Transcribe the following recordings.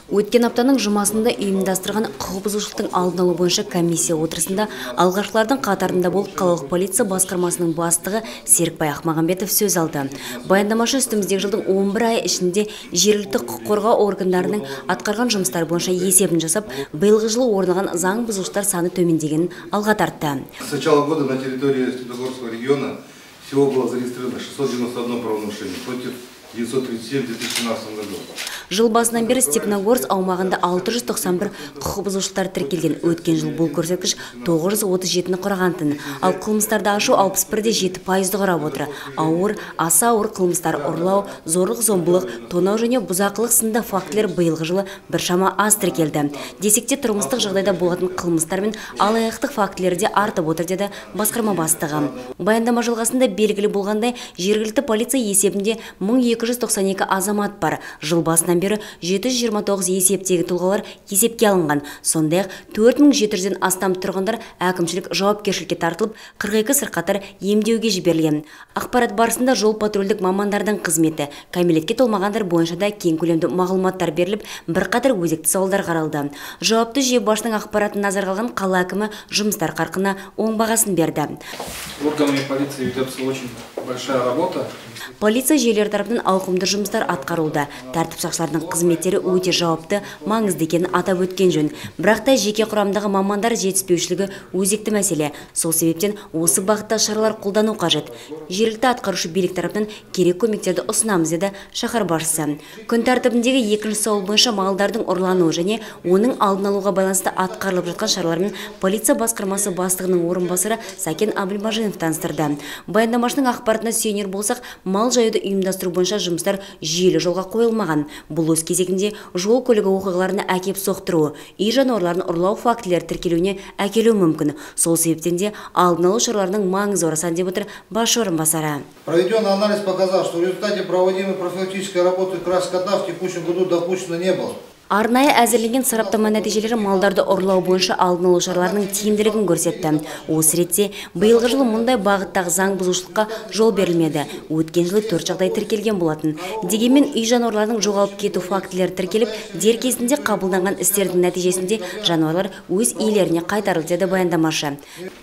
Өткен аптаның жұмасында ұйымдастырған құқық бұзушылықтың алдын алу бойынша комиссия отырысында алғашқылардың қатарында болып қалалық полиция басқармасының бастығы Серікбай Ақмағамбетов сөз алды. Баяндамашы үстіміздегі жылдың 11 айы ішінде жергілікті құқық қорғау органдарының атқарған жұмыстары бойынша есебін жасап, биылғы жылы орын алған заң бұзушылықтар саны төмендегенін алға тартты. С начала года на территории Степногорского региона всего было зарегистрировано 691 правонарушение против 937 в 2017 году. Жыл басынан бері Степногорск аумағында 691 құқық бұзушылықтар тіркелген. Өткен жыл бұл көрсеткіш 937-ні құраған-тын. Ал қылмыстарды ашу 61,7%-ды құрап отыр. Ауыр, аса ауыр қылмыстар ұрлау, зорлық-зомбылық, тонау және бұзақылық сынды фактілер биылғы жылы біршама аз тіркелді. Десек те тұрмыстық жағдайда болатын қылмыстар мен алаяқтық фактілері де артып отыр, деді басқарма бастығы. Баяндама жалғасында белгілі болғандай, жергілікті полиция есебінде 1292 азамат бар. Жыл басынан бері 729 есептегі тұлғалар есепке алынған. Сондай-ақ 4700-ден астам тұрғындар әкімшілік жауапкершілікке тартылып, 42 сырқаттар емдеуге жіберілген. Ақпарат барысында жол патрульдік мамандардың қызметі, кәмелетке толмағандар бойынша да кең көлемді мағлұматтар беріліп, бірқатар өзекті сауалдар қаралды. Жауапты жүйе басшысының ақпаратын назарға алған қала әкімі жұмыстар қарқынына оң бағасын берді. Органами полиции ведется очень большая работа. Полиция жүйелері тарапынан ауқымды жұмыстар атқарылуда. Тәртіп сақшыларының қызметтері өте жауапты, маңызды екенін атап өткен жөн. Бірақ та жеке құрамдағы мамандар жетіспеушілігі өзекті мәселе. Сол себептен осы бағытта шаралар қолдану қажет. Жергілікті атқарушы билік тарапынан керек көмектерді ұсынамыз, деді шаһар басшысы. Күн тәртібіндегі екінші сауал бойынша малдардың ұрлануы және оның алдын алуға байланысты атқарылып жатқан шаралармен полиция басқармасы бастығының орынбасары Сәкен Абылмажинов таныстырды. Баяндамашының ақпаратына сүйенер болсақ, мал жаюды ұйымдастыру бойынша жұмыстар жүйелі жолға қойылмаған. Бұл өз кезегінде жол көлігі оқиғаларына әкеп соқтыруы, үй жануарларын ұрлау фактілері тіркелуіне әкелуі мүмкін. Сол себептен де алдын алу шараларының маңызы орасан, деп отыр басшы орынбасары. Проведенный анализ показал, что в результате проводимой профилактической работы краж скота в текущем году допущено не было. Арнайы әзірленген сараптама нәтижелері малдарды ұрлау бойынша алдын алу шараларының тиімділігін көрсетті. Осы ретте биылғы жылы мұндай бағыттағы заң бұзушылыққа жол берілмеді. Өткен жылы 4 жағдай тіркелген болатын. Дегенмен үй жануарларының жоғалып кету фактілері тіркеліп, дер кезінде қабылданған істердің нәтижесінде жануарлар өз иелеріне қайтарылды, деді баяндамашы.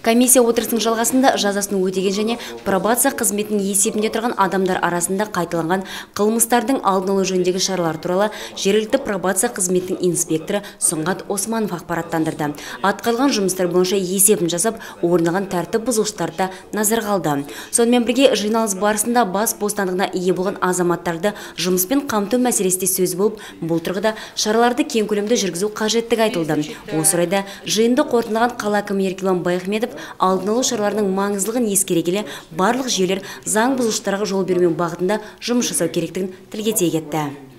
Комиссия отырысының жалғасында жазасын өтеген және пробация қызметінің есебінде тұрған адамдар арасында қайталанған қылмыстардың алдын алу жөніндегі шаралар туралы жергілікті пробация қызметінің инспекторы Сұңғат Османов ақпараттандырды. Атқарылған жұмыстар бойынша есебін жасап, орын алған тәртіп бұзушыларды да назарға алды. Сонымен бірге жиналыс барысында бас бостандығына ие болған азаматтарды жұмыспен қамту мәселесі де сөз болып, бұл тұрғыда шараларды кең көлемде жүргізу қажеттігі айтылды. Осы орайда жиынды қорытындылаған қала әкімі Еркебұлан Баяхметов алдын алу шараларының маңыздылығын ескере келе, барлық жүйелер заң бұзушыларға жол бермеу бағытында жұмыс жасау керектігін тілге тиек етті.